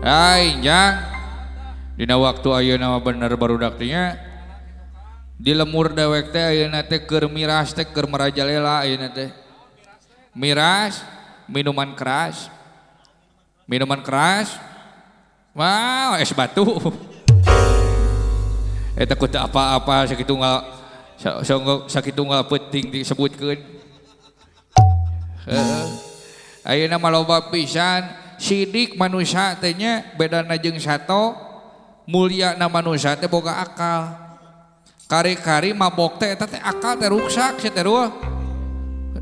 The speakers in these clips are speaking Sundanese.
Hai jang dina waktu ayeuna mah bener barudak teh nya di lemur dewek teh ayeuna teh keur miras teh keur merajalela ayeuna teh. Miras, minuman keras. Minuman keras. Wow, es batu. Eta ku teu apa-apa sakitu ngal sakitu ngal penting disebutkeun. Heeh. Ayeuna mah loba pisan sidik manusia teh nya bedana jeung sato mulyana manusia teh boga akal. Kari-kari mabok teh eta teh akal teh ruksak sia teh rul.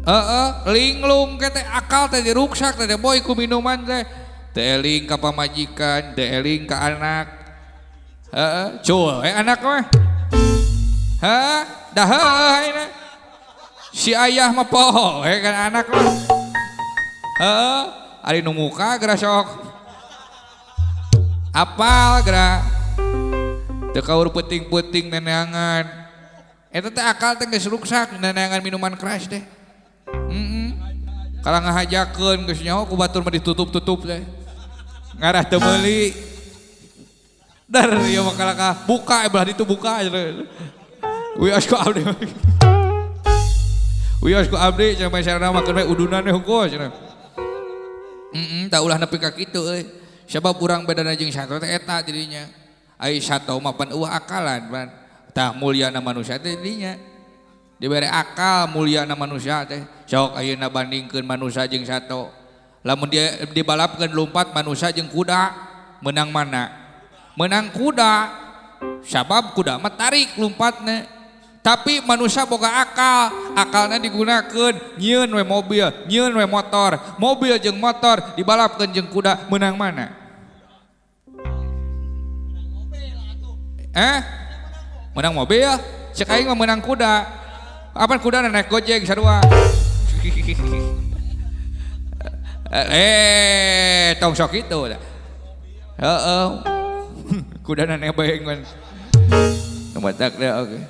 Heeh, linglung ke teh akal teh diruksak teh boy ku minuman teh. Teu eling ka pamajikan, teu eling ka anak. Heeh, cul we anak mah. Hah, dah heueuh ayeuna. Si ayah mah poho we kana anak mah. Heeh, ari nu muka geura sok. Apal geura. Teu kaur peuting-peuting neneangan. Eta teh akal teh geus ruksak neneangan minuman keras teh. Heeh. Kalah ngahajakeun geus nyaho ku batur mah ditutup-tutup teh. Ngarah teu meuli. Dar ieu mah kalah ka buka belah ditu buka. Wios ku abdi. Wios ku abdi cenah meserna mah keun we udunan we hungkul cenah. Heeh, tah ulah nepi ka kitu euy. Sabab urang bedana jeung sato teh eta jadinya. Ai sato mah pan eueuh akalan pan. Tah mulyana manusia teh dinya. Dibere akal mulyana manusia teh. Sok ayeuna bandingkeun manusia jeung sato. Lamun dia dibalapkeun lumpat manusia jeung kuda, menang mana? Menang kuda. Sabab kuda mah tarik lumpatna. Tapi manusia boga akal, akalna digunakeun nyieun we mobil, nyieun we motor. Mobil jeung motor dibalapkeun jeung kuda, menang mana? Eh? Menang mobil? Cek aing mah menang kuda. Apan kuda naik Gojek sarua. Tong sok kitu. Heeh. Kuda nebeng man. Nu matak teh oge.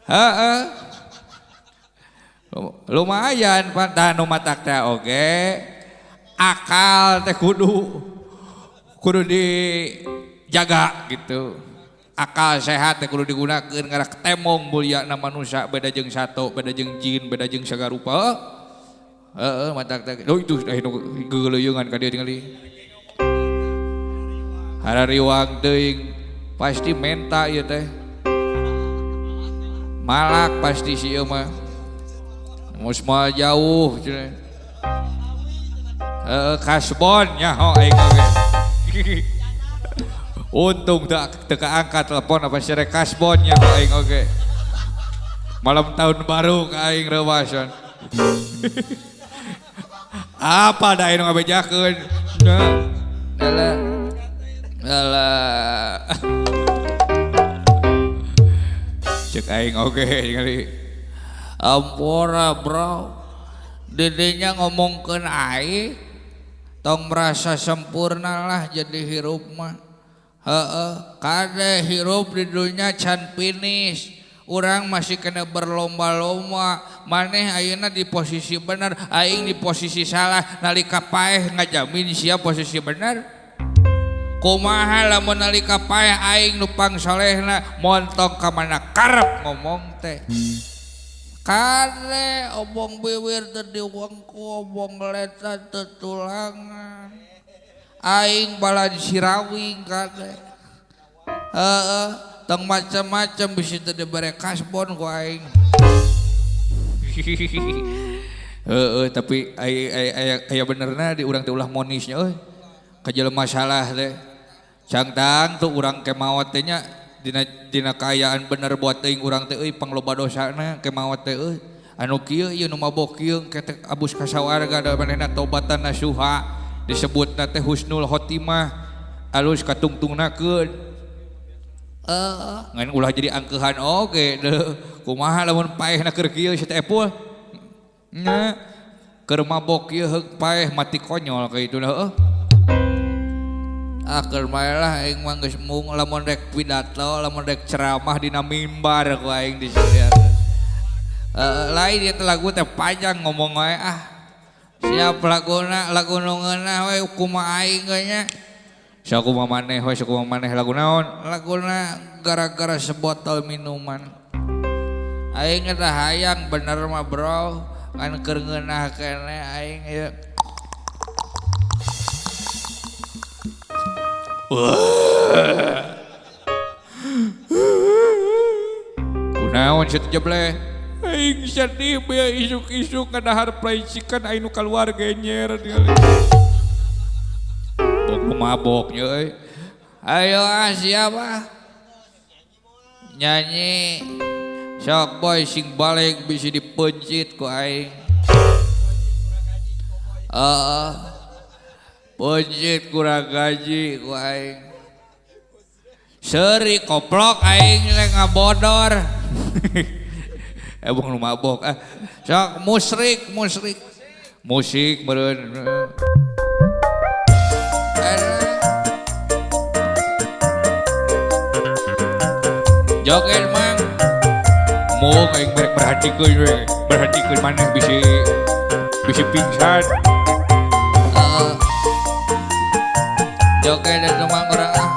Heeh. Lumayan pan tah nu matak teh oge. Akal teh kudu dijaga gitu. Akal sehat teh kudu digunakeun ngarah temong mulyana manusia beda jeung sato, beda jeung jin, beda jeung sagarupa. Heeh, matak teh. Oh itu nu geuleuyeungan ka dieu tingali. Harariwang teuing pasti menta ieu teh. Malak pasti si ieu mah. Geus moal jauh cenah. Heeh, kasbon nyaho aing oge. Untung teu kaangkat telepon apa sere kasbon nyaho aing oge. Malam tahun baru ka aing reuwasan. Apa da aing nu ngabejakeun? Nah, alah. Alah. Cek aing oge ningali. Ampura bro. Didinya ngomongkeun aing tong merasa sempurna lah jadi hirup mah. Heeh, kade hirup di dunya can finish. Urang masih kena berlomba-lomba. Maneh ayeuna di posisi bener, aing di posisi salah. Nalika paeh ngajamin sia posisi bener. Kumaha lamun nalika paeh aing nu pangsolehna montong ka mana karep ngomong teh. Kade obong bibir teu diwengku, obong leta teu tulangan. Aing balan sirawing kade. Heeh, tong macam-macam bisi teu dibere kasbon ku aing. Heeh, tapi aya benerna di urang teh ulah monisnya euy. Ka jelema salah teh. Cangtang tuh urang ke maot teh nya dina kaayaan bener buat teuing urang teh euy pangloba dosana ke maot teh euy. Anu kieu ieu nu mabok kieu ke teh abus ka sawarga da manehna tobatan nasuha disebutna teh husnul khotimah alus katungtungnakeun. Ngan ulah jadi angkeuhan oge deuh. Kumaha lamun paehna keur kieu si teh Epul? Nya keur mabok kieu heug paeh mati konyol ka itu heueuh. Ah keur bae lah aing mah geus mung lamun rek pidato, lamun rek ceramah dina mimbar ku aing di sini. Lain ieu teh lagu teh panjang ngomong wae ah. Siap laguna, lagu nu ngeunah we kumaha aing we nya. Sakumaha maneh we sakumaha maneh lagu naon? Laguna gara-gara sebotol minuman. Aing eta hayang bener mah bro, ngan keur ngeunah keneh aing ieu. Kunaon sia teh jebleh? Aing sedih bea isuk-isuk ngadahar fried chicken aing nu kaluar genyer tingali. Bok mabok nya euy. Ayo ah siapa? Nyanyi. Sok boy sing balik bisi dipencit ku aing. Heeh. Pencit kurang gaji ku aing. Seuri koplok aing rek ngabodor. Bung nu mabok ah. Sok musrik musrik. Musik meureun. Joget mang. Mung aing merek perhatikeun we. Perhatikeun maneh bisi bisi pingsan. Joget atuh mang urang ah.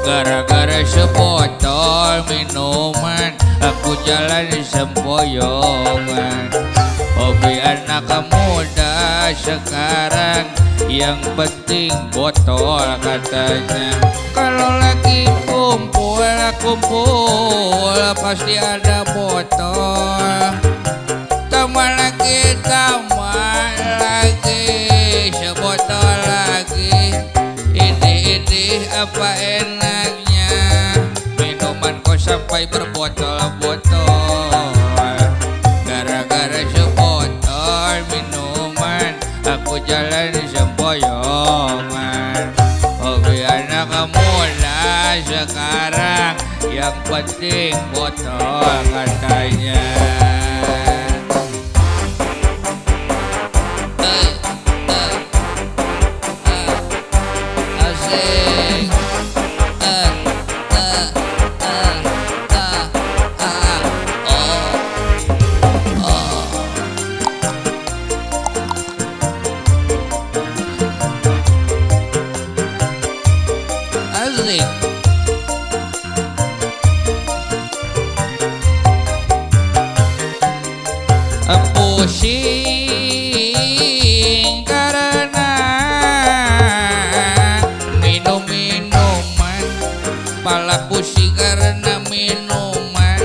Gara-gara sebotol minuman aku jalan sempoyongan. Hobi anak muda sekarang yang penting botol katanya. Kalau lagi kumpul kumpul pasti ada botol. Tambah lagi sebotol lagi. Ini apa enaknya minuman kok sampai berbotol-botol. Gara-gara sebotol minuman aku jalan sempoyongan. Hobi anak muda sekarang yang penting botol katanya. Asik. Oh. Asik. Pusing karena minum minuman, pala pusing karena minuman,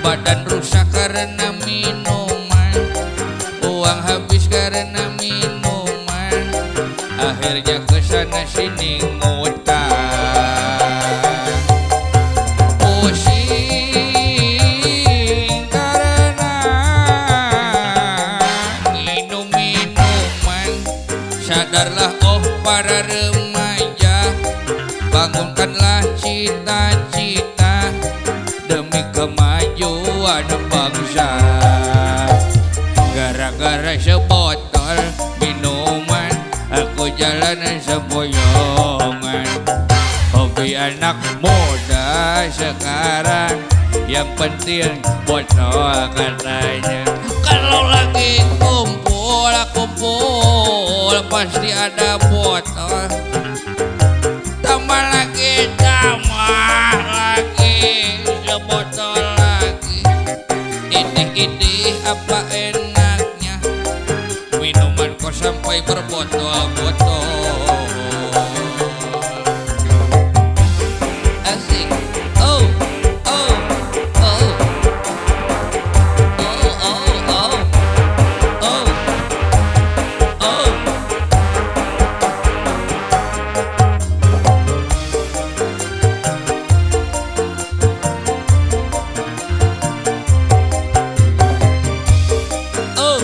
badan rusak karena minuman, uang habis karena minuman, akhirnya kesana sini ngutang. Pusing karena minum minuman, sadarlah oh para remaja, bangunkanlah cita-cita demi kemajuan bangsa. Gara-gara sebotol minuman aku jalan sempoyongan. Hobi anak muda sekarang yang penting botol katanya. Kalau lagi kumpul kumpul pasti ada botol. Tambah lagi sebotol lagi. Ini apa enaknya minuman kok sampai berbotol-botol. Asik. Oh oh oh oh oh oh oh oh. Oh.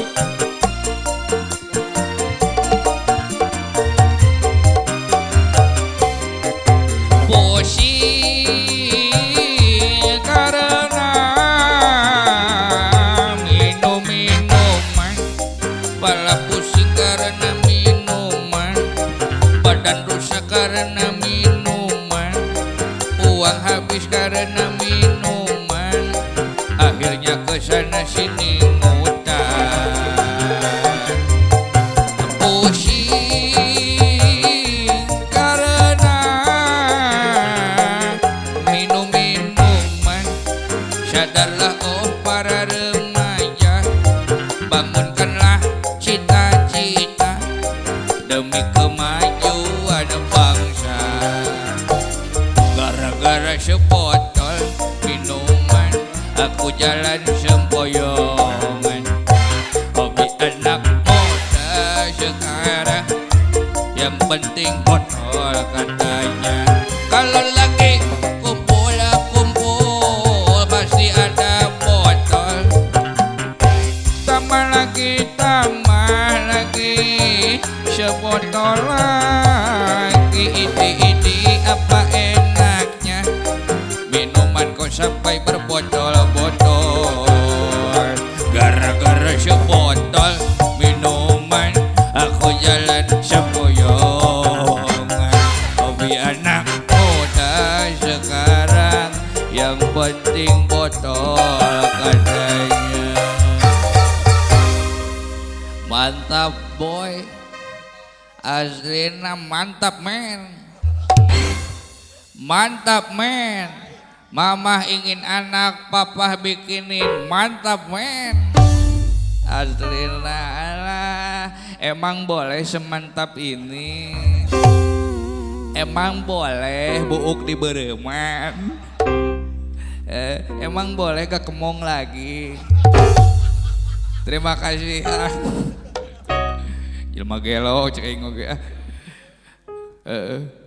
Pusing karena minum minuman, pala pusing karena minuman, badan rusak karena minuman, uang habis karena minuman, akhirnya Akhirnya ke sana sini ngutang. Pusing karena minum-minuman. Sadarlah oh para remaja, bangunkanlah cita-cita demi kemajuan bangsa. Gara-gara sebotol minuman, aku jalan sempoyongan. Hobi anak muda sekarang, yang penting botol katanya. Kalau lagi kumpul-kumpul pasti ada botol. Tambah lagi, sebotol lagi. Ini apa enaknya, minuman kok sampai berbotol-botol. Gara-gara sebotol minuman, aku jalan sempoyongan. Hobi anak muda sekarang, yang penting botol katanya. Mantap boy, aslina mantap men, mantap men. Mamah ingin anak, papah bikinin, mantap men. Aslina alah, emang boleh semantap ini? Emang boleh buuk di bereman? Emang boleh ke kemong lagi? Terima kasih. Jelma gelo cek aing oge ah. Heeh.